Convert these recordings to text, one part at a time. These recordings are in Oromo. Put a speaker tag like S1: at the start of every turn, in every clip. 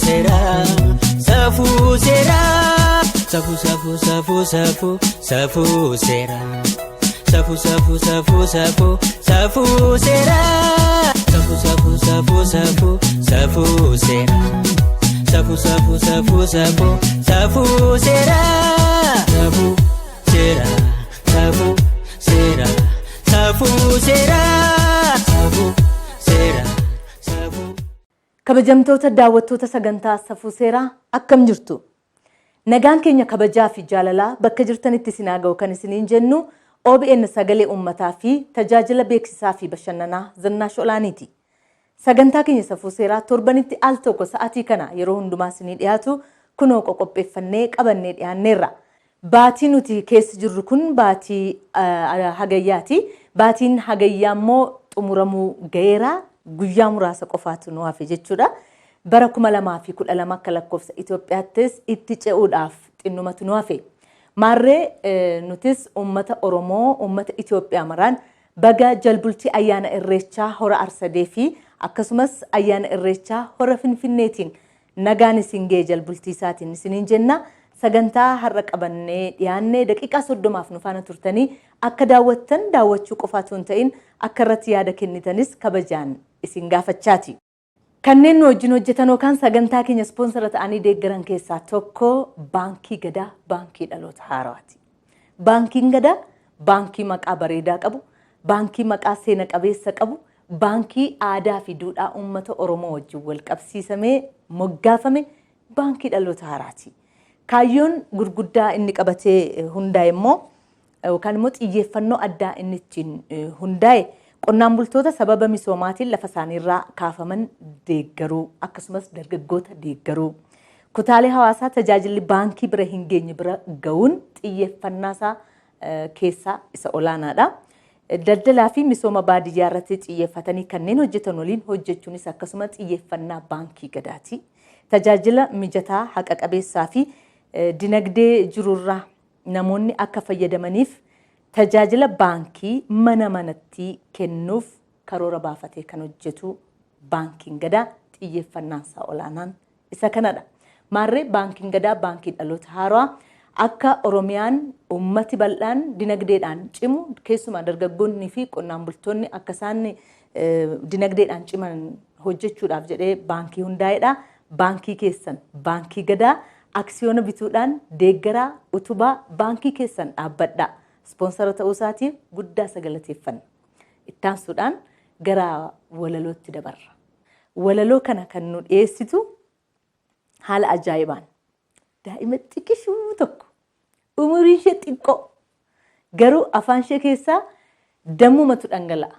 S1: seeraa safuu seeraa safuu safuu safuu safuu safuu seeraa safuu safuu safuu safuu safuu seeraa safuu safuu safuu safuu safuu seeraa safuu safuu safuu safuu safuu seeraa safuu seeraa safuu seeraa safuu seeraa safuu seeraa safuu.
S2: Kabajamtoota daawwattoota sagantaa Safuu Seeraa, akkam jirtu? Nagaan keenya kabajaa fi jaalalaa bakka jirtanitti isin haa ga'u kan isiniin jennu OBN Sagalee Uummataa fi tajaajila beeksisaa fi bashannanaa Zinnaash Olaaniiti. Sagantaa keenya Safuu Seeraa torbanitti al tokko sa'atii kana yeroo hundumaa isinii dhiyaatu kunoo qoqopheeffannee qabannee dhiyaanneerra. Baatii nuti keessa jirru kun baatii Hagayyaati. Baatiin Hagayyaa immoo xumuramuu ga'eera. Guyyaa muraasa qofaatu nu hafe jechuudha. Bara 2012 akka lakkoofsa Itoophiyaattis itti ce'uudhaaf xinnumatu nu hafe. Maarree nutis uummata Oromoo, uummata Itoophiyaa maraan baga jalbultii ayyaana Irreechaa hora Arsadee fi akkasumas ayyaana Irreechaa hora Finfinneetiin nagaan isin ga'e jalbultii isaatiin isiniin jenna. Sagantaa har'a qabannee dhiyaannee daqiiqaa 30f nu faana turtanii akka daawwattan, daawwachuu qofaatu hin ta'in akka irratti yaada kennitanis kabajaan isin gaafachaati. Kanneen nu wajjin hojjetan yookaan sagantaa keenya ispoonsara ta'anii deeggaran keessaa tokko Baankii Gadaa, Baankii Dhaloota Haarawaati. Baankiin Gadaa baankii maqaa bareedaa qabu, baankii maqaa seena qabeessa qabu, baankii aadaa fi duudhaa uummata Oromoo wajjin wal qabsiisamee moggaafame Baankii Dhaloota Haaraati. Kaayyoon gurguddaa inni qabatee hundaa'e immoo yookaan immoo xiyyeeffannoo addaa inni ittiin hundaa'e qonnaan bultoota sababa misoomaatiin lafa isaaniirraa kaafaman deeggaruu, akkasumas dargaggoota deeggaruu, kutaalee hawaasaa tajaajilli baankii bira hin geenye bira ga'uun xiyyeeffannaa isaa keessaa isa olaanaadha. Daldalaa fi misooma baadiyyaa irratti xiyyeeffatanii kanneen hojjetan waliin hojjechuunis akkasuma xiyyeeffannaa Baankii Gadaati. Tajaajila mijataa, haqa qabeessaa fi dinagdee jirurraa namoonni akka fayyadamaniif tajaajila baankii mana manatti kennuuf karoora baafatee kan hojjetu Baankiin Gadaa xiyyeeffannaan isaa olaanaan isa kanadha. Maarree Baankiin Gadaa, Baankii Dhaloota Haarawaa, akka Oromiyaan uummati bal'aan dinagdeedhaan cimu, keessumaa dargaggoonni fi qonnaan bultoonni akka isaan dinagdeedhaan ciman hojjechuudhaaf jedhee baankii hundaa'edha. Baankii keessan Baankii Gadaa aksiyoona bituudhaan deeggaraa, utubaa baankii keessan dhaabbadhaa. Ispoonsara ta'uu isaatiif guddaa isa galateeffanna. Ittaansuudhaan gara walalootti dabarra. Walaloo kana kan nu dhiyeessitu haala ajaa'ibaan daa'ima xiqishuu tokko, umuriin ishee xiqqoo, garuu afaan ishee keessaa dammumatu dhangala'a.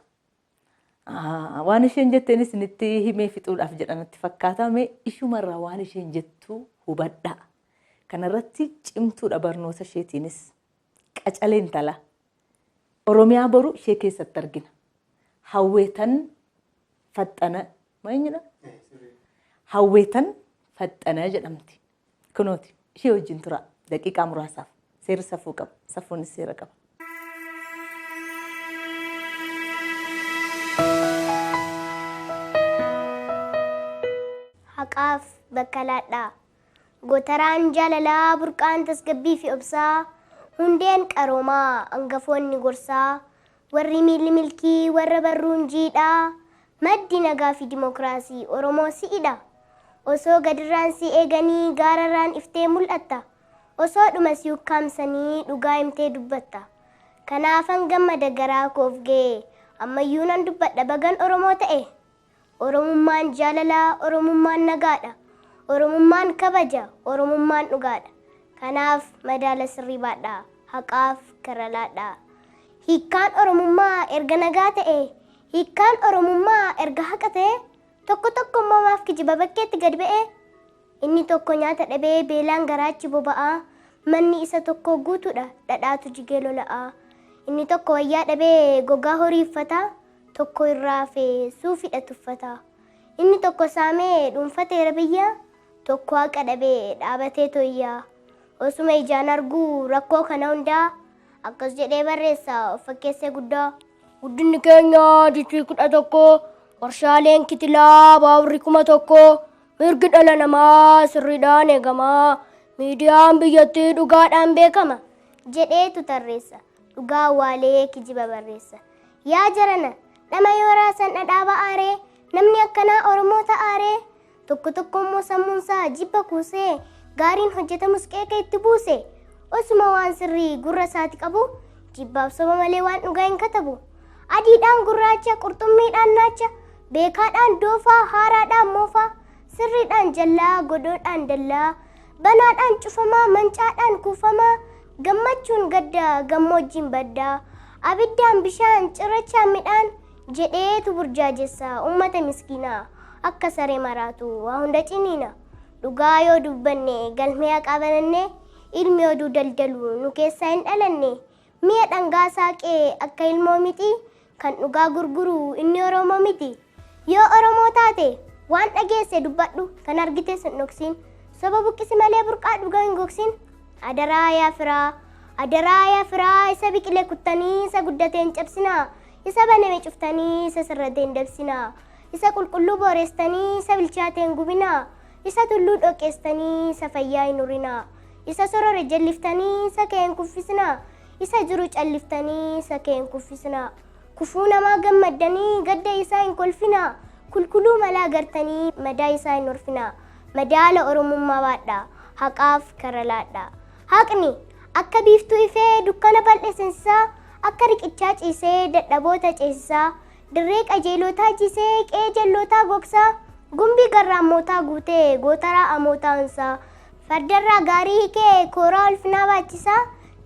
S2: Waan isheen jetteenis isinitti himee fixuudhaaf jedha natti fakkaata. Mee ishumarraa waan isheen jettu hubadhaa. Kanarratti cimtuudha barnoota isheetiinis. Qacalee intala. Oromiyaa boru ishee keessatti argina. Hawweetan Faxxana ma eenyudha? Hawweetan Faxxana jedhamti. Kunooti ishee wajjin tura daqiiqaa muraasaaf. Seerri safuu qaba. Safuunis seera qaba.
S3: Haqaaf bakka laadhaa. Gotaraan jaalalaa, burqaan tasgabbii fi obsaa, hundeen qaroomaa, angafoonni gorsaa, warri miilli milkii, warra barruun jiidhaa, maddi nagaa fi dimokiraasii Oromoo si'idha. Osoo gadirraan si eeganii gaararraan iftee mul'atta. Osoodhuma si ukkaamsanii dhugaa himtee dubbatta. Kanaafan gammada garaa koof ga'e. Ammayyuu nan dubbadha bagan Oromoo ta'e. Oromummaan jaalala, Oromummaan nagaadha. Oromummaan kabaja, Oromummaan dhugaadha. Kanaaf madaala sirrii baadhaa, haqaaf karra laadhaa. Hiikkaan Oromummaa erga nagaa ta'e, hiikkaan Oromummaa erga haqa ta'e, tokko tokko immoo maaf kijiba bakkeetti gad ba'e? Inni tokko nyaata dhabee beelaan garaachi boba'a, manni isa tokkoo guutuudha dhadhaatu jigee lola'a. Inni tokko wayyaa dhabee gogaa horii uffata, tokko irraa hafee suufidha tuffata. Inni tokko saamee dhuunfateera biyya, tokko haqa dhabee dhaabatee toyya. Osuma ijaan arguu rakkoo kana hundaa, akkas jedhee barreessa of fakkeessee guddaa. Guddinni keenya ditii 11, warshaaleen kitilaa baaburri 1000. Mirgi dhala namaa sirriidhaan eegamaa. Miidiyaan biyyattii dhugaadhaan beekama.
S4: Jedheetu tarreessa. Dhugaa awwaalee kijiba barreessa. Yaa jarana dhama yoo raasan dhadhaa ba'aaree namni akkanaa Oromoo ta'aaree tokko tokko immoo sammuunsaa jibba kuusee gaariin hojjetamus qeeqa itti buuse osuma waan sirrii gurra isaati qabu jibbaaf soba malee waan dhugaa hin katabu. Adiidhaan gurraacha qurxummiidhaan naacha beekaadhaan doofaa haaraadhaan moofaa sirriidhaan jallaa godoodhaan dallaa banaadhaan cufamaa mancaadhaan kuufamaa gammachuun gaddaa gammoojjiin baddaa abiddaan bishaan cirrachaan midhaan jedheetu burjaajessa ummata miskiinaa akka saree maraatu waa hunda ciniina. Dhugaa yoo dubbanne galmee haqaa bananne ilmi oduu daldalu nu keessaa hin dhalanne mi'a dhangaa saaqee akka ilmoo miti kan dhugaa gurguru inni Oromoo miti. Yoo Oromoo taate waan dhageesse dubbadhu kan argites hin dhoksin soba buqqisi malee burqaa dhugaa hin gogsin. Adaraa yaa firaa adaraa yaa firaa isa biqile kuttanii isa guddate hin cabsinaa isa baname cuftanii isa sirrate hin dabsinaa isa qulqulluu booreessitanii isa bilchaate hin gubinaa isa tulluu dhoqqeessitanii isa fayyaa hin urinaa isa sorore jalliftanii isa ka'e hin kuffisinaa isa jiru calliftanii isa ka'e hin kuffisinaa kufuu namaa gammaddanii gadda isaa hin kolfinaa kulkuluu malaa gartanii madaa isaa hin orfinaa madaala Oromummaa baadhaa haqaaf kara laadhaa. Haqni akka biiftuu ifee dukkana bal'isiinsaa akka riqichaa ciisee dadhaboota ceesisaa dirree qajeelotaa jisee qe'ee jallootaa gogsaa gumbii garraammootaa guutee gootaraa amootaa onsaa fardarraa gaarii hiikee kooraa ulfinaa baachisaa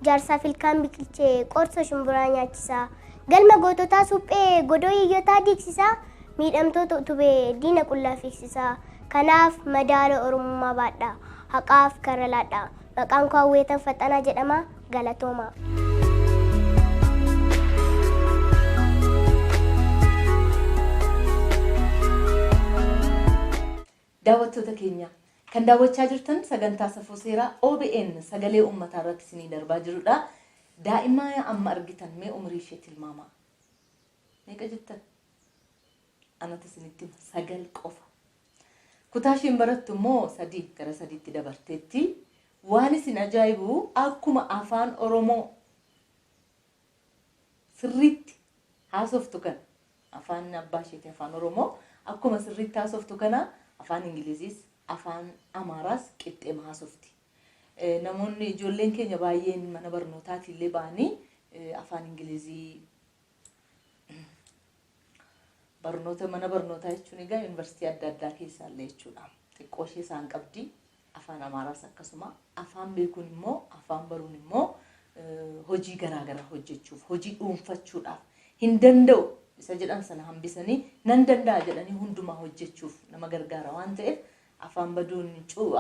S4: jaarsaaf ilkaan biqilchee qorsa shumburaa nyaachisaa galma goototaa suphee godoo hiyyotaa diigsisaa miidhamtoota utubee diina qullaa fiigsisaa. Kanaaf madaala Oromummaa baadhaa haqaaf kara laadhaa. Maqaan koo Hawweetan Faxanaa jedhama. Galatooma.
S2: Daawwattoota keenya kan daawwachaa jirtan sagantaa safuu seeraa OBN sagalee uummataa irratti isinii darbaa jirudha. Daa'ima amma argitan mee umurii ishee tilmaamaa. Meeqa jettan? Anatu isinitti hima 9 qofa. Kutaa isheen barattu immoo 3 gara 3tti dabarteetti. Waan isin ajaa'ibu akkuma afaan Oromoo sirriitti haasoftu kana afaan abbaa isheeti afaan Oromoo akkuma sirriitti haasoftu kana afaan Ingiliziis afaan Amaaraas qixxeema haasofti. Namoonni ijoolleen keenya baay'een mana barnootaatii illee ba'anii afaan Ingilizii barnoota mana barnootaa jechuun egaa yuunivarsiitii adda addaa keessaa illee jechuudha. Xiqqoo ishee isaan qabdi. Afaan Amaaraas akkasuma. Afaan beekuun immoo afaan baruun immoo hojii garaa garaa hojjechuuf hojii dhuunfachuudhaaf hin danda'u isa jedhan sana hambisanii nan danda'a jedhanii hundumaa hojjechuuf nama gargaara waan ta'eef afaan baduun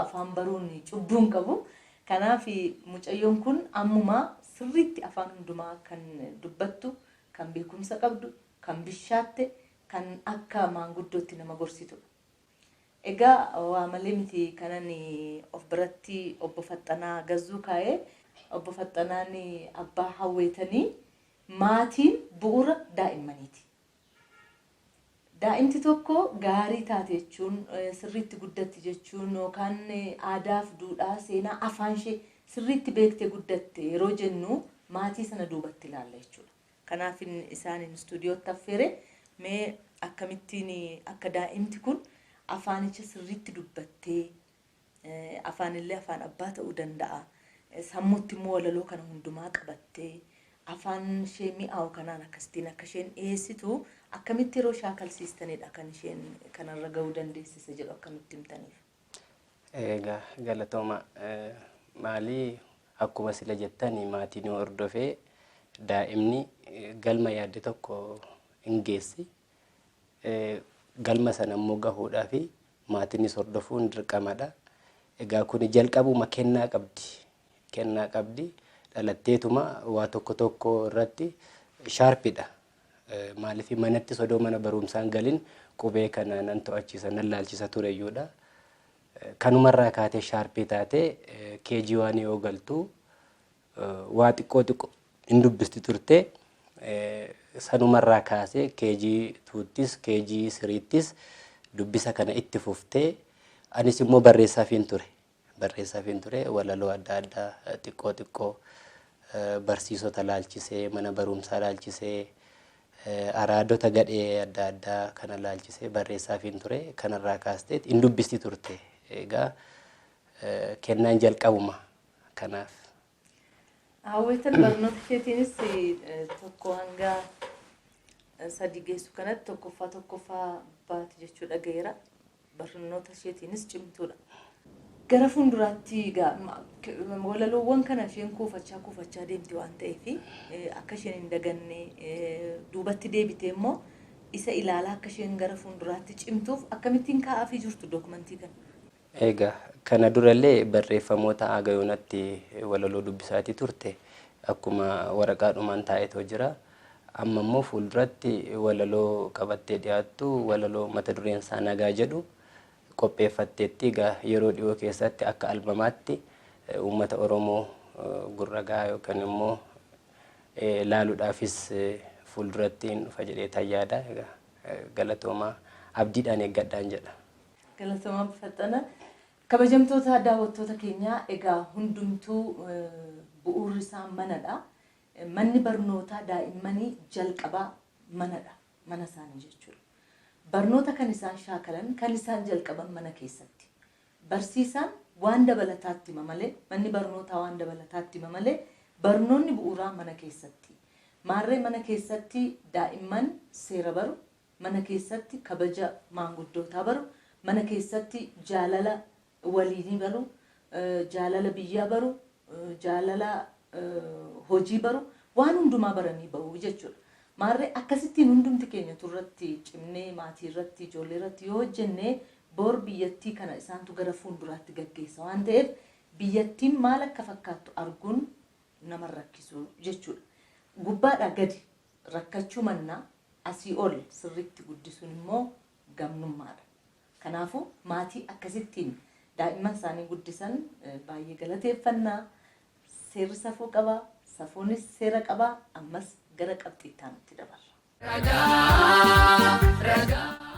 S2: afaan baruun cubbuu hin qabu. Kanaaf mucayyoon kun ammumaa sirriitti afaan hundumaa kan dubbattu, kan beekumsa qabdu, kan bishaatte, kan akka maanguddootti nama gorsitudha. Egaa waa malee miti kanan of biratti obbo Faxxanaa Gazzuu kaa'ee. Obbo Faxxanaan abbaa Hawweetanii maatiin bu'uura daa'immaniiti. Daa'imti tokko gaarii taate jechuun sirriitti guddatti jechuun yookaan aadaaf duudhaa seenaa afaan ishee sirriitti beektee guddatte yeroo jennu maatii sana duubatti ilaalla jechuudha. Kanaaf isaaniin istuudiyootti affeere mee akkamittiin akka daa'imti kun afaanicha sirriitti dubbattee afaanillee afaan abbaa ta'uu danda'a. Sammuutti immoo walaloo kana hundumaa qabattee afaan ishee mi'aawu kanaan akkasittiin akka isheen dhiyeessitu akkamitti yeroo shaakalsiistanidha kan isheen kanarra ga'uu dandeessise jedhu akka nutti himtaniif.
S5: Egaa galatooma maalii akkuma sila jettani maatiin yoo hordofee daa'imni galma yaadde tokko hin geessi. Galma sana immoo gahuudhaaf maatiinis hordofuun dirqamadha. Egaa kuni jalqabuma kennaa qabdi. Kennaa qabdi. Dhalatteetuma waa tokko tokko irratti shaarpidha. Maaliif manattis odoo mana barumsaan galin qubee kana nan to'achiisa nan laalchisa tureyyuudha. Kanumarraa kaatee shaarpii taatee keejii waan yoo galtu waa xiqqoo xiqqoo hin dubbisti turte. Sanumarraa kaasee keejii tuuttis keejii siriittis dubbisa kana itti fuftee Anis immoo barreessaafiin ture. Barreessaafiin ture walaloo adda addaa xiqqoo xiqqoo barsiisota laalchisee, mana barumsaa laalchisee, araadota gadhee adda addaa kana laalchisee barreessaafiin ture. Kanarraa kaastee hin dubbisti turte. Egaa kennaan jalqabuma kanaaf.
S2: Hawweetan barnoota isheetiinis 1 hanga 3 geessu kanatti tokkoffaa tokkoffaa baati jechuu dhagayeera. Barnoota isheetiinis cimtuudha. Gara fuulduraatti egaa walaloowwan kana isheen kuufachaa kuufachaa deemti waan ta'eef, akka isheen hin daganne, duubatti deebitee immoo isa ilaalaa akka isheen gara fuulduraatti cimtuuf akkamittiin kaa'aafii jirtu dookumentii kana?
S5: Egaa kana durallee barreeffamoota haga yoonatti walaloo dubbisaatii turte akkuma waraqaadhumaan taa'eetoo jira. Amma immoo fuulduratti walaloo qabattee dhiyaattu, walaloo mata dureen isaa nagaa jedhu qopheeffatteetti. Egaa yeroo dhiyoo keessatti akka albamaatti uummata Oromoo gurra gahaa yookaan immoo laaluudhaafis fuulduratti hin dhufa jedhee tayyaada. Egaa galatoomaa, abdiidhaan eeggadhaan jedha.
S2: Galatoomaa Faxxana. Kabajamtoota daawwattoota keenyaa, egaa hundumtuu bu'uurri isaa manadha. Manni barnootaa daa'immanii jalqabaa manadha. Mana isaanii jechuudha. Barnoota kan isaan shaakalan, kan isaan jalqaban mana keessatti. Barsiisaan waan dabalataatti hima malee, manni barnootaa waan dabalataatti hima malee, barnoonni bu'uuraa mana keessatti. Maarree mana keessatti daa'imman seera baru, mana keessatti kabaja maanguddootaa baru, mana keessatti jaalala waliinii baru, jaalala biyyaa baru, jaalala hojii baru, waan hundumaa baranii bahu jechuudha. Maarree akkasittiin hundumti keenya turratti cimnee maatii irratti, ijoollee irratti yoo hojjenne, bor biyyattii kana isaantu gara fuulduraatti gaggeessa waan ta'eef, biyyattiin maal akka fakkaattu arguun nama rakkisu jechuudha. Gubbaadhaa gadi rakkachuu mannaa asii ol sirriitti guddisuun immoo gamnummaadha. Kanaafuu maatii akkasittiin daa'imman isaanii guddisan baay'ee galateeffannaa. Seerri safuu qaba, safuunis seera qaba, ammas gara qabxiitti aanutti dabarra.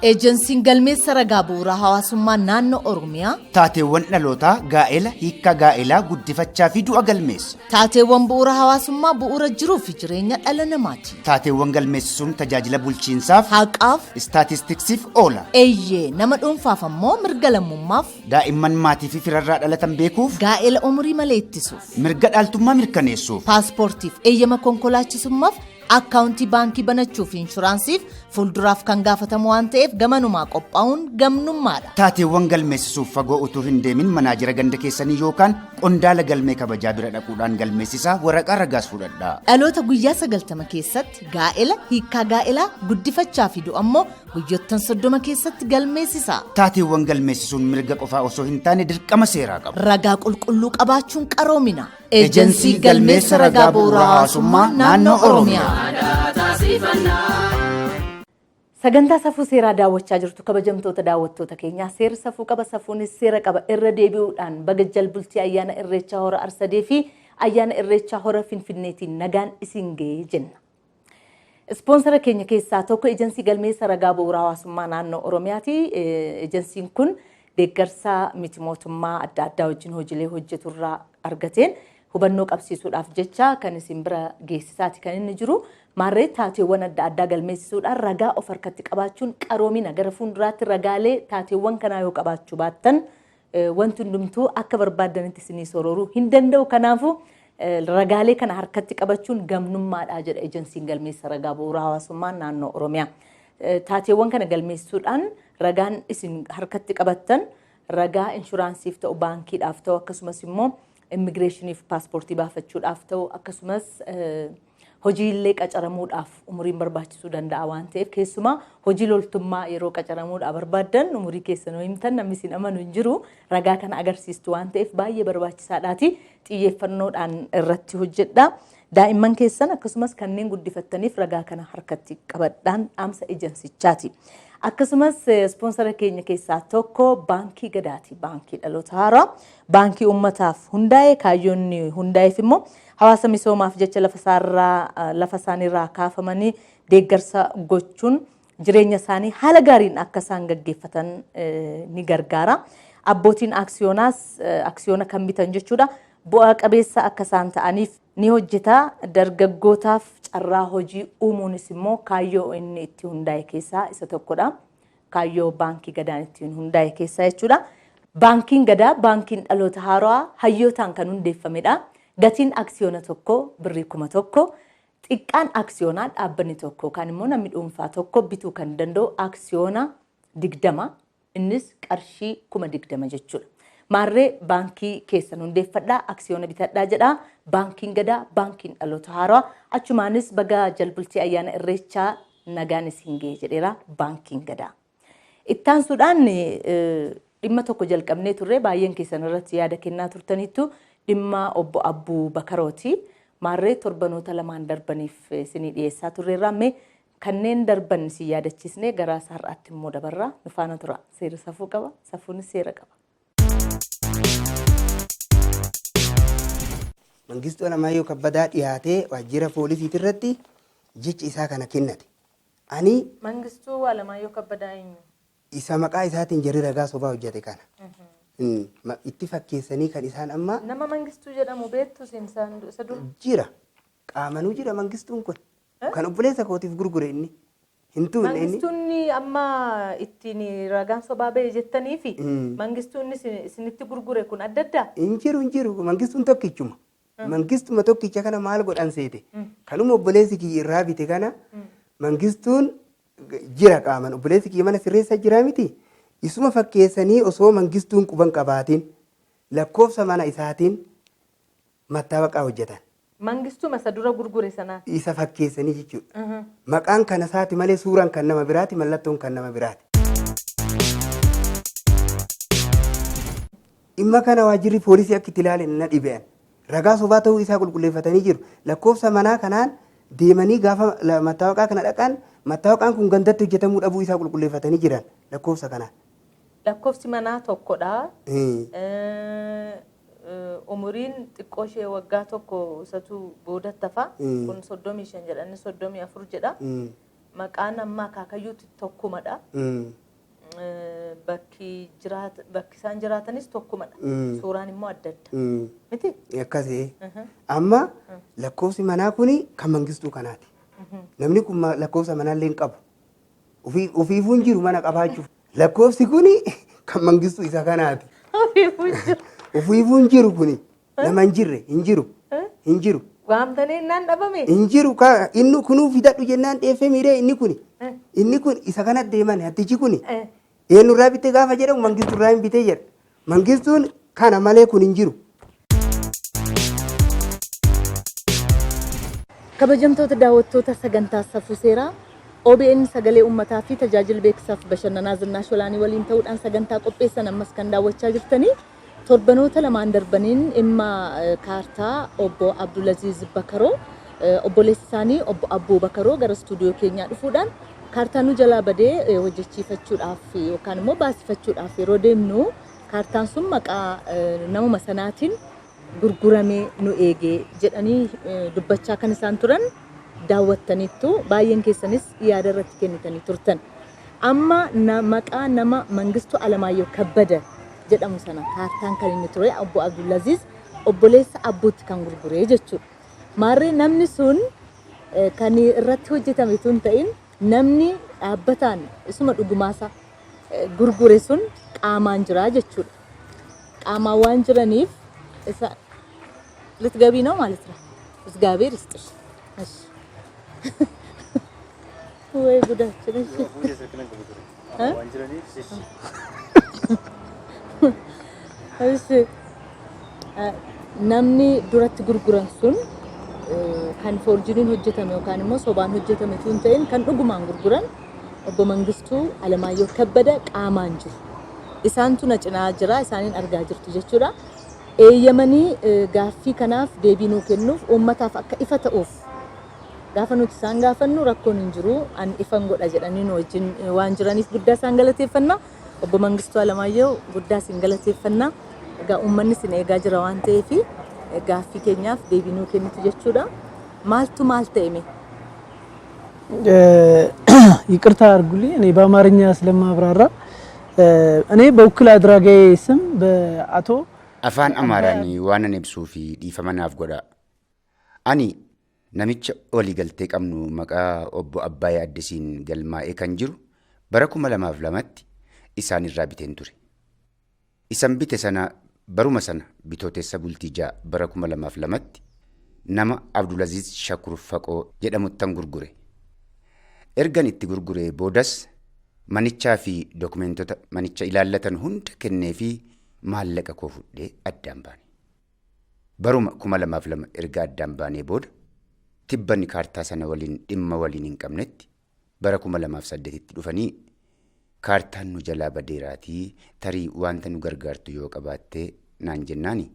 S2: Eejensiin galmeessa ragaa bu'uuraa hawaasummaa naannoo Oromiyaa
S6: Taateewwan dhalootaa, gaa'ela, hiikkaa gaa'elaa, guddifachaa fi du'a galmeessa.
S2: Taateewwan bu'uura hawaasummaa bu'uura jiruu fi jireenya dhala namaati.
S6: Taateewwan galmeessisuun tajaajila bulchiinsaaf,
S2: Haqaaf,
S6: istaatistiksiif oola.
S2: Eeyyee, nama dhuunfaaf ammoo mirga lammummaaf,
S6: Daa'imman maatii fi firarraa dhalatan beekuuf,
S2: gaa'ela umurii malee ittisuuf,
S6: mirga dhaaltummaa mirkaneessuuf,
S2: paaspoortiif eeyyama konkolaachisummaaf, akkaawuntii baankii banachuu fi inshuraansiif fuulduraaf kan gaafatamu waan ta'eef, gamanumaa qophaa'uun gamnummaadha.
S6: Taateewwan galmeessisuuf fagoo utuu hin deemin manaajira ganda keessanii yookaan qondaala galmee kabajaa bira dhaquudhaan galmeessisaa, waraqaa ragaas fudhadhaa.
S2: Dhaloota guyyaa 90 keessatti, gaa'ela, hiikkaa gaa'elaa, guddifachaa fi du'a ammoo guyyoottan 30 keessatti galmeessisa.
S6: Taateewwan galmeessisuun mirga qofaa osoo hin taane dirqama seeraa qabu.
S2: Ragaa qulqulluu qabaachuun qaroomina.
S6: Ejensii Galmeessa Ragaa Bu'uuraa Hawaasummaa Naannoo Oromiyaa.
S2: Sagantaa safuu seeraa daawwachaa jirtu, kabajamtoota daawwattoota keenyaa. Seerri safuu qaba, safuunis seera qaba. Irra deebi'uudhaan baga jalbultii ayyaana Irreechaa Hora Arsadee fi ayyaana Irreechaa Hora Finfinneetiin nagaan isin ga'ee jenna. Ispoonsara keenya keessaa tokko Ejensii Galmeessa Ragaa Bu'uuraa Hawaasummaa Naannoo Oromiyaati. Ejensiin kun deeggarsa miti mootummaa adda addaa wajjin hojiilee hojjeturraa argateen hubannoo qabsiisuudhaaf jecha kan isin bira geessisaati kan inni jiru. Maarree taateewwan adda addaa galmeessisuudhaan ragaa of harkatti qabaachuun qaroomina. Gara fuulduraatti ragaalee taateewwan kanaa yoo qabaachuu baattan, wanti hundumtuu akka barbaaddanitti isinii sororuu hin danda'u. Kanaafuu ragaalee kana harkatti qabachuun gamnummaadha jedha Ejensiin Galmeessa Ragaa Bu'uura Hawaasummaa Naannoo Oromiyaa. Taateewwan kana galmeessuudhaan ragaan isin harkatti qabattan ragaa inshuraansiif ta'u, baankiidhaaf ta'u, akkasumas immoo immigireeshiniif paaspoortii baafachuudhaaf ta'u, akkasumas hojiilee qacaramuudhaaf umuriin barbaachisuu danda'a waan ta'eef, keessumaa hojii loltummaa yeroo qacaramuudhaaf barbaaddan, umurii keessan yoo himtan namni isin amanu hin jiru. Ragaa kana agarsiistu waan ta'eef baay'ee barbaachisaadhaati, xiyyeeffannoodhaan irratti hojjedha. Daa'imman keessan akkasumas kanneen guddifattaniif ragaa kana harkatti qabadhaan dhaamsa ejensichaati. Akkasumas ispoonsara keenya keessaa tokko Baankii Gadaati. Baankii Dhaloota Haaraa. Baankii uummataaf hundaa'e, kaayyoonni hundaa'eef immoo hawaasa misoomaaf jecha lafa isaaniirraa kaafamanii deeggarsa gochuun jireenya isaanii haala gaariin akka isaan gaggeeffatan ni gargaara. Abbootiin aksiyoonaas aksiyoona kan bitan jechuudha. Bu'aa qabeessa akka isaan ta'aniif ni hojjeta. Dargaggootaaf carraa hojii uumuunis immoo kaayyoo inni itti hundaa'e keessaa isa tokkodha. Kaayyoo baankii Gadaan ittiin hundaa'e keessaa jechuudha. Baankiin Gadaa baankiin dhaloota haarawaa hayyootaan kan hundeeffamedha. Gatiin aksiyoona tokko birrii 1000. Xiqqaan aksiyoonaa dhaabbanni tokko yookaan immoo namni dhuunfaa tokko bituu kan danda'u aksiyoona 20, innis qarshii 20,000 jechuudha. Maarree baankii keessan hundeeffadhaa, aksiyoona bitadhaa jedha. Baankiin Gadaa baankiin dhaloota haarawaa achumaanis baga jalbultii ayyaana Irreechaa nagaan isin ga'e jedheera baankiin Gadaa. Ittaansuudhaan dhimma tokko jalqabnee turre, baay'een keessan irratti yaada kennaa turtaniittu, dhimma obbo Abbuu Bakarooti. Maarree torbanoota lamaan darbaniif isinii dhiyeessaa turreerraa mee kanneen darban isin yaadachiisnee gara har'aatti immoo dabarraa, nu faana tura. Seerri safuu qaba, safuunis seera qaba.
S7: Mangistuu Alamaayyoo Kabbadaa dhiyaatee waajjira poolisiitii irratti jecha isaa kana kennate. Ani
S2: Mangistuu Alamaayyoo Kabbadaa eenyu?
S7: Isa maqaa isaatiin jarri ragaa sobaa hojjete kana. Itti fakkeessanii kan isaan amma
S2: Nama Mangistuu jedhamu beektu isin isa dura?
S7: Jira. Qaamanuu jira Mangistuun kun. Kan obboleessa kootiif gurgure inni. Hin tuunne inni.
S2: Mangistuun amma ittiin ragaan sobaa ba'e jettanii fi Mangistuun isinitti gurgure kun adda addaa?
S7: Hin jiru, hin jiru. Mangistuun tokkichuma. Mangistuma tokkicha kana maal godhan seete? Kanuma obboleessi kiyya irraa bite kana. Mangistuun jira qaaman, obboleessi kiyya mana sirreessa jira miti. Isuma fakkeessanii osoo Mangistuun quban qabaatiin lakkoofsa mana isaatiin mattaawaqaa hojjetan.
S2: Mangistuma isa dura gurgure sanaan.
S7: Isa fakkeessanii jechuudha. Maqaan kan isaati malee suuraan kan nama biraati, mallattoon kan nama biraati. Dhimma kana waajjirri poolisii akka itti ilaale na dhibe'an. Ragaa sobaa ta'uu isaa qulqulleeffatanii jiru. Lakkoofsa manaa kanaan deemanii gaafa mattaawaqaa kana dhaqan, mattaawaqaan kun gandatti hojjetamuu dhabuu isaa qulqulleeffatanii jiran lakkoofsa kanaan.
S2: Lakkoofsi manaa tokkodha. Umuriin xiqqoo ishee waggaa tokko isatu boodatti hafa. Kun 35 jedha, inni 34 jedha. Maqaan amma akaakayyuutti tokkumadha. Bakki isaan jiraatanis tokkumadha. Suuraan immoo adda adda. Miti?
S7: Akkasii. Amma lakkoofsi manaa kuni kan Mangistuu kanaati. Namni kun lakkoofsa manaallee hin qabu. Ofiifuu hin jiru mana qabaachuuf. Lakkoofsi kuni kan Mangistuu isa kanaati.
S2: Ofiifuu hin jiru.
S7: Ofiifuu hin jiru kuni. Nama hin jirre, hin jiru. Hin jiru.
S2: Waamtanii innaan dhabame?
S7: Hin jiru, ka inni kunuu fidadhu jennaan dheeffee miidhee inni kuni. Inni kun isa kanatti deeman hattichi kuni. Eenyurraa bitte gaafa jedhamu Mangistuurraa hin bitee jedha. Mangistuun kana malee kun hin jiru.
S2: Kabajamtoota daawwattoota sagantaa Safuu Seeraa, OBN Sagalee Uummataa fi tajaajila beeksisaaf bashannanaa Zinnaash Olaanii waliin ta'uudhaan sagantaa qopheessan ammas kan daawwachaa jirtanii, torbanoota lamaan darbaniin dhimma kaartaa obbo Abdulaziz Bakaroo, obboleessi isaanii obbo Abbuu Bakaroo gara istuudiyoo keenyaa dhufuudhaan kaartaa nu jalaa badee hojjechiifachuudhaaf yookaan immoo baasifachuudhaaf yeroo deemnu kaartaan sun maqaa namuma sanaatiin gurguramee nu eegee jedhanii dubbachaa kan isaan turan daawwattaniittu, baay'een keessanis yaada irratti kennitanii turtan. Amma maqaa nama Mangistuu Alamaayyoo Kabbada jedhamu sana kaartaan kan inni ture obbo Abdulaziz obboleessa Abbuutti kan gurguree jechuudha. Maarree namni sun kan irratti hojjetame tun ta'in, namni dhaabbataan isuma dhugumaasa gurgure sun qaamaan jira jechuudha. Qaamaan waan jiraniif isa ልትገቢ ነው ማለት ነው። እግዚአብሔር ይስጥሽ። እሺ ወይ ጉዳችን። እሺ እሺ namni duratti gurguran sun kan foorjiniin hojjetame yookaan immoo sobaan hojjetame tun ta'in, kan dhugumaan gurguran obbo Mangistuu Alamaayyoo Kabbada qaamaan jiru. Isaantu na cinaa jira, isaaniin argaa jirtu jechuudha. Eeyyamanii gaaffii kanaaf deebii nuu kennuuf, uummataaf akka ifa ta'uuf gaafa nuti isaan gaafannu rakkoon hin jiru, an ifan godha jedhanii nu wajjin waan jiraniif guddaa isaan galateeffanna. Obbo Mangistuu Alamaayyoo, guddaa isin galateeffanna. Egaa uummanni isin eegaa jira waan ta'eef gaaffii keenyaaf deebii nuu kennitu jechuudha. Maaltu maal ta'e mee?
S8: ይቅርታ አድርጉልኝ፣ እኔ በአማርኛ ስለማብራራ እኔ በውክል አድራጊዬ ስም በአቶ
S6: Afaan Amaaraan waan ani ibsuu fi dhiifama naaf godha. Ani namicha waliigaltee qabnu maqaa obbo Abbaayee Addisiin galmaa'ee kan jiru bara 2002tti isaan irraa biteen ture. Isan bite sana baruma sana bitootessa bultii 6 bara 2002tti nama Abdulaziz Shakur Faqoo jedhamuttan gurgure. Ergan itti gurguree boodas manichaa fi dokumentota manicha ilaallatan hunda kennee fi maallaqa koo fudhee addaan baane. Baruma 2002 erga addaan baanee booda tibbanni kaartaa sana waliin dhimma waliin hin qabnetti bara 2008tti dhufanii kaartaan nu jalaa badeeraatii tarii wanta nu gargaartu yoo qabaattee naan jennaani.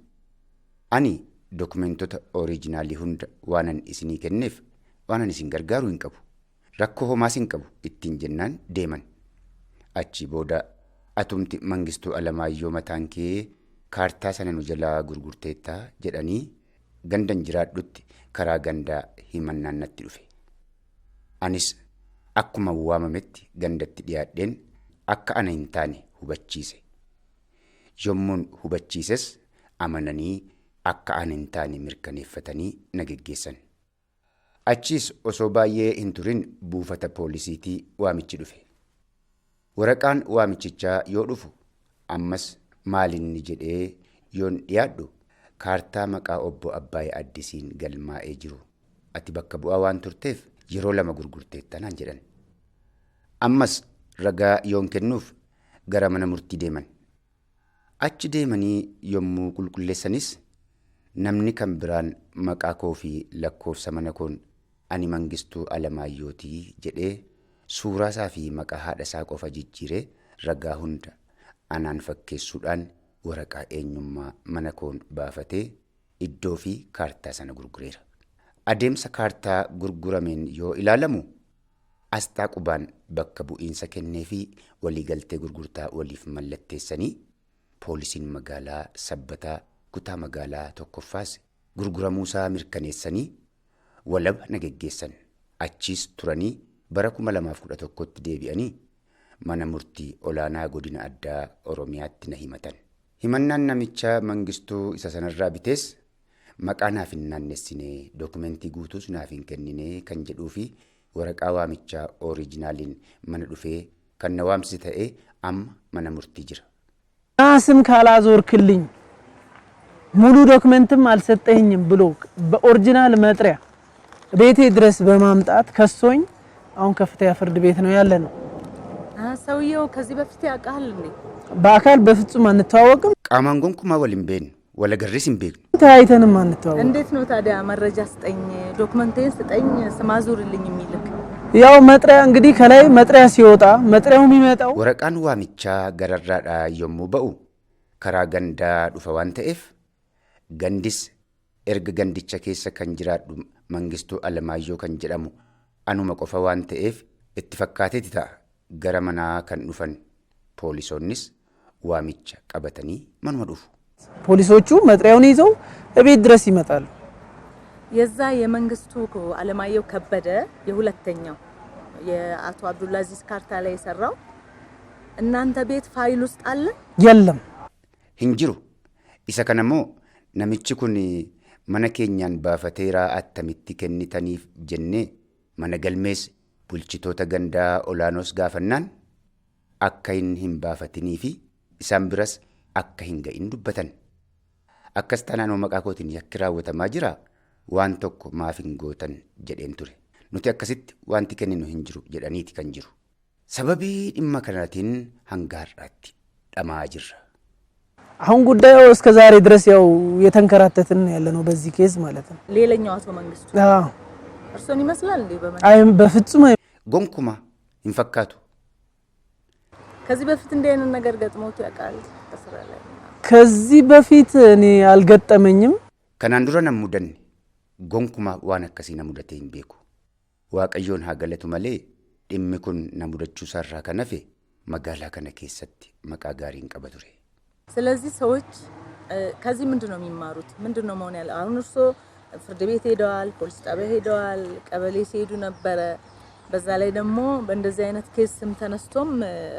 S6: Ani dokumentota ooriijinaalii hunda waanan isinii kenneef waanan isin gargaaru hin qabu. Rakkoo homaas hin qabu ittiin jennaan deeman. Achi booda atumti Mangistuu Alamaayyoo mataan kee kaartaa sana nu jalaa gurgurteettaa jedhanii gandan jiraadhutti karaa gandaa himannaan natti dhufe. Anis akkuma waamametti gandatti dhiyaadheen akka ana hin taane hubachiise. Yommuun hubachiises amananii akka ana hin taane mirkaneeffatanii na geggeessan. Achiis osoo baay'ee hin turin buufata poolisiitii waamichi dhufe. Waraqaan waamichichaa yoo dhufu ammas maalinni jedhee yoon dhiyaadhu kaartaa maqaa obbo Abbaayee Addisiin galmaa'ee jiru ati bakka bu'aa waan turteef yeroo lama gurgurteetta naan jedhan. Ammas ragaa yoon kennuuf gara mana murtii deeman. Achi deemanii yommuu qulqulleessanis namni kan biraan maqaa koo fi lakkoofsa mana koon ani Mangistuu Alamaayyootii jedhee suuraa isaa fi maqaa haadha isaa qofa jijjiiree ragaa hunda anaan fakkeessuudhaan waraqaa eenyummaa mana koon baafatee iddoo fi kaartaa sana gurgureera. Adeemsa kaartaa gurgurameen yoo ilaalamu asxaa qubaan bakka bu'iinsa kennee fi waliigaltee gurgurtaa waliif mallatteessanii poolisiin magaalaa Sabbataa kutaa magaalaa tokkoffaas gurguramuusaa mirkaneessanii walaba na geggeessan. Achiis turanii bara 2011tti deebi'anii mana murtii olaanaa godina addaa Oromiyaatti na himatan. Himannaan namicha Mangistuu isa sanarraa bitees maqaa naaf hin naannessine dokumentii guutuus naaf hin kennine kan jedhuu fi waraqaa waamichaa ooriijinaaliin mana dhufee kan na waamsise ta'ee amma mana murtii jira.
S8: ስም ካላዞርክልኝ ሙሉ ዶክመንትም አልሰጠኝም ብሎ በኦሪጂናል መጥሪያ ቤቴ ድረስ በማምጣት ከሶኝ አሁን ከፍተኛ ፍርድ ቤት ነው ያለ ነው።
S2: ሰውየው ከዚህ በፊት ያውቃል እንዴ?
S8: በአካል በፍጹም አንተዋወቅም፣
S6: Qaamaan gonkumaa wal hin beeknu, wal agarrees hin beeknu.
S8: ተያይተንም አንተዋወቅም።
S2: እንዴት ነው ታዲያ መረጃ ስጠኝ፣ ዶክመንቴን ስጠኝ፣ ስም አዙርልኝ የሚልክ?
S8: ያው መጥሪያ እንግዲህ ከላይ መጥሪያ ሲወጣ መጥሪያው የሚመጣው
S6: Waraqaan waamichaa gararraadhaa yommuu ba'u karaa gandaa dhufa waan ta'eef gandis erga gandicha keessa kan jiraadhu Mangistuu Alamaayyoo kan jedhamu anuma qofa waan ta'eef itti fakkaateeti ta'a gara manaa kan dhufan poolisoonnis waamicha qabatanii manuma dhufu.
S8: ፖሊሶቹ መጥሪያውን ይዘው እቤት ድረስ ይመጣሉ።
S2: የዛ የመንግስቱ አለማየሁ ከበደ የሁለተኛው የአቶ አብዱልአዚዝ ካርታ ላይ የሰራው እናንተ ቤት ፋይል ውስጥ አለ?
S8: የለም።
S6: Hin jiru. Isa kana immoo namichi kun mana keenyaan baafateeraa attamitti kennitaniif jennee mana galmees bulchitoota gandaa olaanoos gaafannaan akka inni hin baafatinii fi isaan biras akka hin ga'in dubbatan. Akkas taanaan maqaa kootiin yakki raawwatamaa jira waan tokko maaf hin gootan jedheen ture. Nuti akkasitti wanti kenninu hin jiru jedhaniiti kan jiru. Sababii dhimma kanaatiin hanga har'aatti dhamaa jirra.
S8: አሁን ጉዳዩ እስከ ዛሬ ድረስ ያው የተንከራተትን ያለ ነው በዚህ ኬዝ ማለት ነው።
S2: ሌላኛው አቶ መንግስቱ
S8: አዎ
S2: እርሶን ይመስላል እንዴ? በመ
S8: አይ በፍጹም
S6: Gonkumaa hin fakkaatu.
S2: ከዚህ በፊት እንዲህ አይነት ነገር ገጥሞት ያውቃል? በስራ ላይ
S8: ከዚህ በፊት እኔ አልገጠመኝም።
S6: Kanaan dura nan mudanne gonkumaa waan akkasii na mudatee hin beeku. Waaqayyoon haa galatu malee dhimmi kun na mudachuu isaarraa kan hafe magaalaa kana keessatti maqaa gaarii hin qaba ture.
S2: ስለዚህ ሰዎች ከዚህ ምንድን ነው የሚማሩት? ምንድን ነው መሆን ያለ? አሁን እርሶ ፍርድ ቤት ሄደዋል፣ ፖሊስ ጣቢያ ሄደዋል፣ ቀበሌ ሲሄዱ ነበረ። በዛ ላይ ደግሞ በእንደዚህ አይነት case ስም ተነስቶም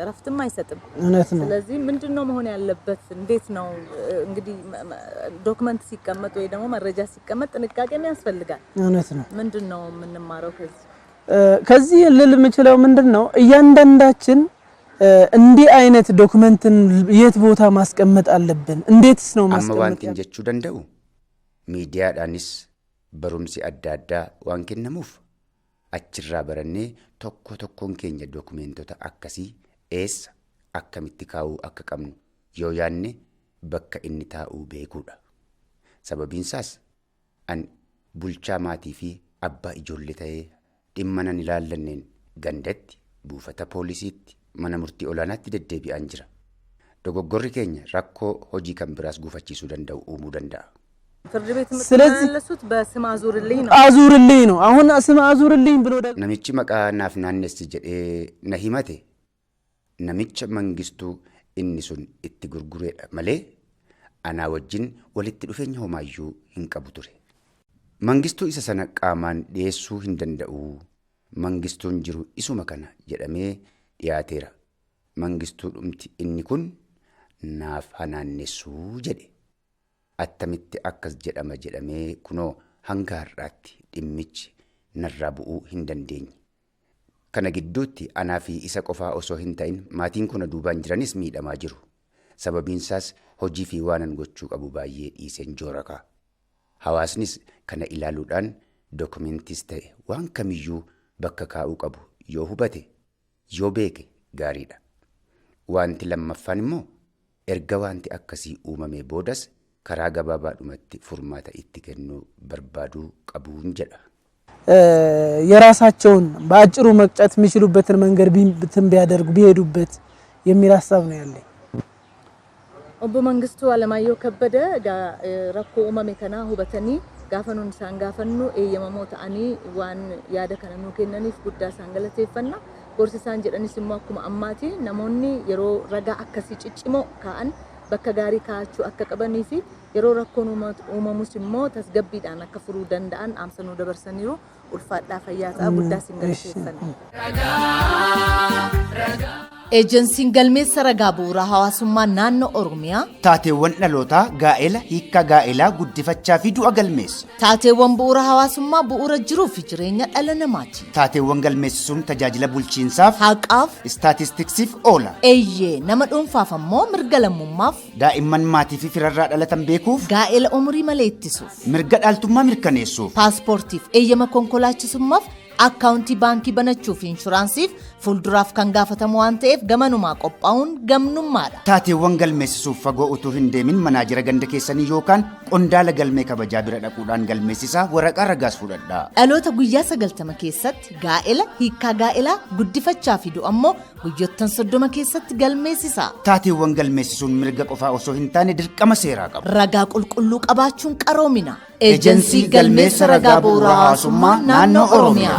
S2: እረፍትም አይሰጥም።
S8: እውነት ነው።
S2: ስለዚህ ምንድን ነው መሆን ያለበት? እንዴት ነው እንግዲህ document ሲቀመጥ ወይ ደግሞ መረጃ ሲቀመጥ ጥንቃቄም ያስፈልጋል።
S8: እውነት ነው።
S2: ምንድን ነው የምንማረው ከዚህ?
S8: ከዚህ ልል የምችለው ምንድን ነው፣ እያንዳንዳችን እንዲህ አይነት document ን የት ቦታ ማስቀመጥ አለብን? እንዴትስ ነው
S6: Amma
S8: ማስቀመጥ
S6: wanti jechuu danda'u, miidiyaadhaanis barumsi adda addaa waan kennamuuf achirraa barannee tokko tokkoon keenya dookumeentota akkasii eessa akkamitti kaa'uu akka qabnu yoo yaanne bakka inni taa'uu beekuudha. Sababiinsaas an bulchaa maatii fi abbaa ijoollee ta'ee dhimma nan ilaallanneen gandatti, buufata poolisiitti, mana murtii olaanaatti deddeebi'aan jira. Dogoggorri keenya rakkoo hojii kan biraas gufachiisuu danda'u uumuu danda'a.
S2: ፍርድ ቤት
S8: ስለዚህ
S2: የምትመላለሱት በስም አዙርልኝ ነው።
S8: አዙርልኝ ነው። አሁን ስም አዙርልኝ ብሎ ደግሞ
S6: Namichi maqaa naaf naannessi jedhee na himate namicha Mangistuu inni sun itti gurgureedha malee anaa wajjin walitti dhufeenya homaayyuu hin qabu ture. Mangistuu isa sana qaamaan dhiyeessuu hin danda'u. Mangistuun jiru isuma kana jedhamee dhiyaateera. Mangistuu dhumti inni kun naaf hanaannessuu jedhe. Attamitti akkas jedhama jedhamee kunoo hanga har'aatti dhimmichi narraa bu'uu hin dandeenye. Kana gidduutti anaa fi isa qofaa osoo hin ta'in maatiin kun duubaan jiranis miidhamaa jiru. Sababiinsaas hojii fi waanan gochuu qabu baay'ee dhiiseen joora ka'a. Hawaasnis kana ilaaluudhaan dookumentis ta'e waan kamiyyuu bakka kaa'uu qabu yoo hubate, yoo beeke gaariidha. Wanti lammaffaan immoo erga wanti akkasii uumamee boodas karaa gabaabaadhumatti furmaata itti kennuu barbaaduu qabuun jedha.
S8: የራሳቸውን በአጭሩ መቅጨት የሚችሉበትን መንገድ እንትን ቢያደርጉ ቢሄዱበት የሚል ሀሳብ ነው ያለኝ።
S2: Obbo Mangistuu Alamaayyoo Kabbada egaa rakkoo uumame kanaa hubatanii gaafa nuun isaan gaafannu eeyyamamoo ta'anii waan yaada kana nuu kennaniif guddaa isaan galateeffanna. Gorsi isaan jedhanis immoo akkuma ammaati, namoonni yeroo ragaa akkasii ciccimoo kaa'an bakka gaarii kaa'achuu akka qabanii fi yeroo rakkoon uumamus immoo tasgabbiidhaan akka furuu danda'an dhaamsa nuu dabarsaniiru. Ulfaadhaa, fayyaa ta'a, guddaa isin galateeffanna.
S9: Eejensiin galmeessa ragaa bu'uura hawaasummaa naannoo Oromiyaa
S6: Taateewwan dhalootaa, gaa'ela, hiikkaa gaa'elaa, guddifachaa fi du'a galmeessa.
S9: Taateewwan bu'uura hawaasummaa bu'uura jiruu fi jireenya dhala namaati.
S6: Taateewwan galmeessisuun tajaajila bulchiinsaaf,
S9: haqaaf,
S6: istaatistiksiif oola.
S9: Eeyyee, nama dhuunfaaf ammoo mirga lammummaaf,
S6: Daa'imman maatii fi firarraa dhalatan beekuuf,
S9: gaa'ela umurii malee ittisuuf,
S6: mirga dhaaltummaa mirkaneessuuf,
S9: paaspoortiif eeyyama konkolaachisummaaf, akkaawuntii baankii banachuu fi inshuraansiif fuulduraaf kan gaafatamu waan ta'eef gamanumaa qophaa'uun gamnummaadha.
S6: Taateewwan galmeessisuuf fagoo utuu hin deemin manaajira ganda keessanii yookaan qondaala galmee kabajaa bira dhaquudhaan galmeessisaa, waraqaa ragaas fudhadhaa.
S9: Dhaloota guyyaa 90 keessatti, gaa'ela, hiikkaa gaa'elaa, guddifachaa fi du'a ammoo guyyoottan 30 keessatti galmeessisaa.
S6: Taateewwan galmeessisuun mirga qofaa osoo hin taane dirqama seeraa qaba.
S9: Ragaa qulqulluu qabaachuun qaroomina.
S6: Ejensii Galmeessa Ragaa Bu'uura Hawaasummaa Naannoo Oromiyaa.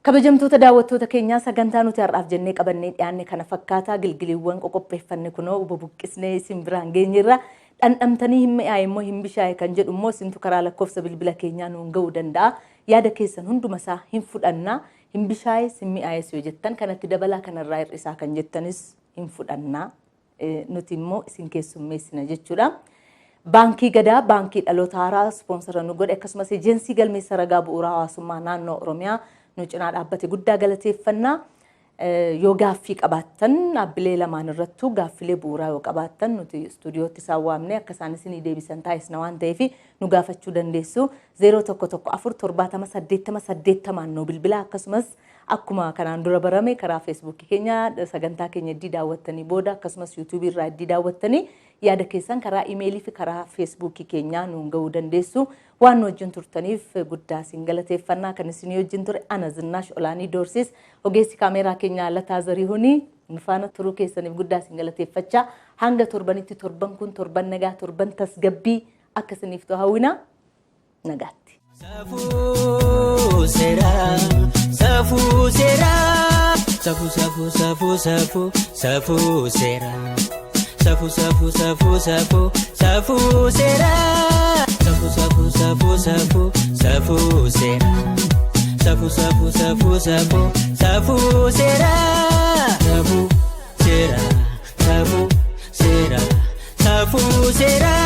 S2: Kabajamtoota daawwattoota keenyaa, sagantaa nuti har'aaf jennee qabannee dhiyaanne kana fakkaataa. Gilgiliiwwan qoqopheeffanne kunoo bubuqqisnee isin biraan geenyerra. Dhandhamtanii hin mi'aaye immoo hin bishaa'e kan jedhu immoo isintu karaa lakkoofsa bilbila keenyaa nuun ga'uu danda'a. Yaada keessan hundumasaa hin fudhannaa. Hin bishaa'e, sin mi'aayes yoo jettan, kanatti dabalaa, kanarraa hir'isaa kan jettanis hin fudhannaa. Nuti immoo isin keessummeessina jechuudha. Baankii Gadaa, baankii dhaloota haaraa ispoonsara nu godhe, akkasumas ejensii galmeessa ragaa bu'uura hawaasummaa naannoo Oromiyaa nu cinaa dhaabbate guddaa galateeffannaa. Yoo gaaffii qabaattan, dhaabbilee lamaan irrattuu gaaffilee bu'uuraa yoo qabaattan, nuti istuudiyootti isaan waamne akka isaan isinii deebisan taasisna waan ta'eef nu gaafachuu dandeessu. 0114 70 80 80 nu bilbila. Akkasumas akkuma kanaan dura barame karaa Feesbuukii keenya sagantaa keenya iddii daawwattanii booda, akkasumas Yuutuubii irraa iddii daawwattanii, yaada keessan karaa imeelii fi karaa Feesbuukii keenyaa nuun ga'uu dandeessu. Waan nu wajjin turtaniif guddaa isin galateeffannaa. Kan isin wajjin ture ana Zinnaash Olaanii Doorsis, ogeessi kaameeraa keenyaa Lataa Zarihuunii. Nu faana turuu keessaniif guddaa isin galateeffachaa, hanga torbanitti, torban kun torban nagaa, torban tasgabbii akka isiniif ta'u hawwina, nagaatti.
S1: Safuu seeraa, safuu seeraa, safuu safuu safuu safuu safuu seeraa, safuu safuu safuu safuu safuu seeraa, safuu safuu safuu safuu safuu seeraa. Safuu safuu safuu safuu safuu seeraa. Safuu seeraa safuu seeraa safuu seeraa.